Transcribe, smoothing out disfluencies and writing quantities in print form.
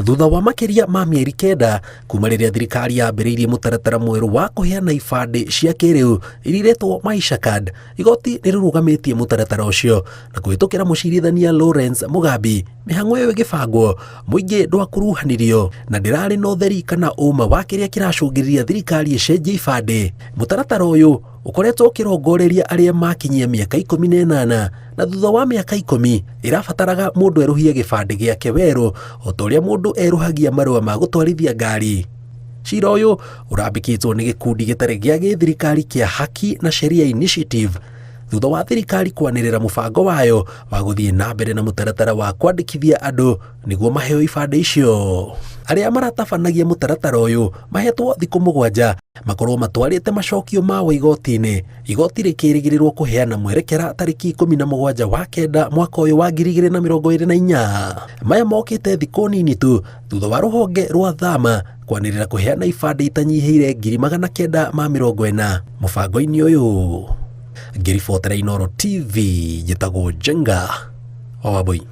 Thutha wa makĩria ma mĩeri kenda kuma rĩrĩa thirikari yambĩrĩirie mũtaratara mwerũ wa kũheana ibandĩ cia kĩrĩu iria iretwo Maisha Card, igoti nĩ rĩrũgamĩtie mũtaratara ũcio na kũhĩtũkĩra mũcirithania Lawrence Mugambi. Mĩhang'o ĩyo ĩgĩbangwo, mũingĩ ndwakuruhanirio na ndĩrarĩ na ũtheri kana ũma wa kĩrĩa kĩracũngĩrĩria thirikari ĩcenjie ibandĩ. Mũtaratara ũyũ ũkoretwo ũkĩrongoreria arĩa makinyia mĩaka 18 na thutha wa mĩaka 10 ĩrabataraga mũndũ erũhie gĩbandĩ gĩake werũ o ta ũrĩa mũndũ erũhagia marũa ma gũtwarithia ngari. Cira ũyũ ũrambĩkĩtwo nĩ gĩkundi gĩtarĩ gĩa gĩthirikari kĩa Haki na Sheria Initiative thutha wa thirikari kwanĩrĩra mũbango wayo wa gũthiĩ na mbere na mũtaratara wa kwandĩkithia andũ nĩguo maheo ibandĩ icio. Arĩa maratabanagia mũtaratara ũyũ mahetwo thikũ 7 makorwo matwarĩte macokio mao igoti-inĩ. Igoti rĩkĩrĩgĩrĩrwo kũheana mwerekera tarĩki 17 wa kenda mwaka ũyũ wa 2024. Maya mokĩte thikũ nini tu thutha wa rũhonge rwa Thama kwanĩrĩra kũheana ibandĩ itanyihĩire 940,000 mũbango-inĩ ũyũ. Ngĩribotera Inooro TV, njĩtagwo Njenga wa Wambui.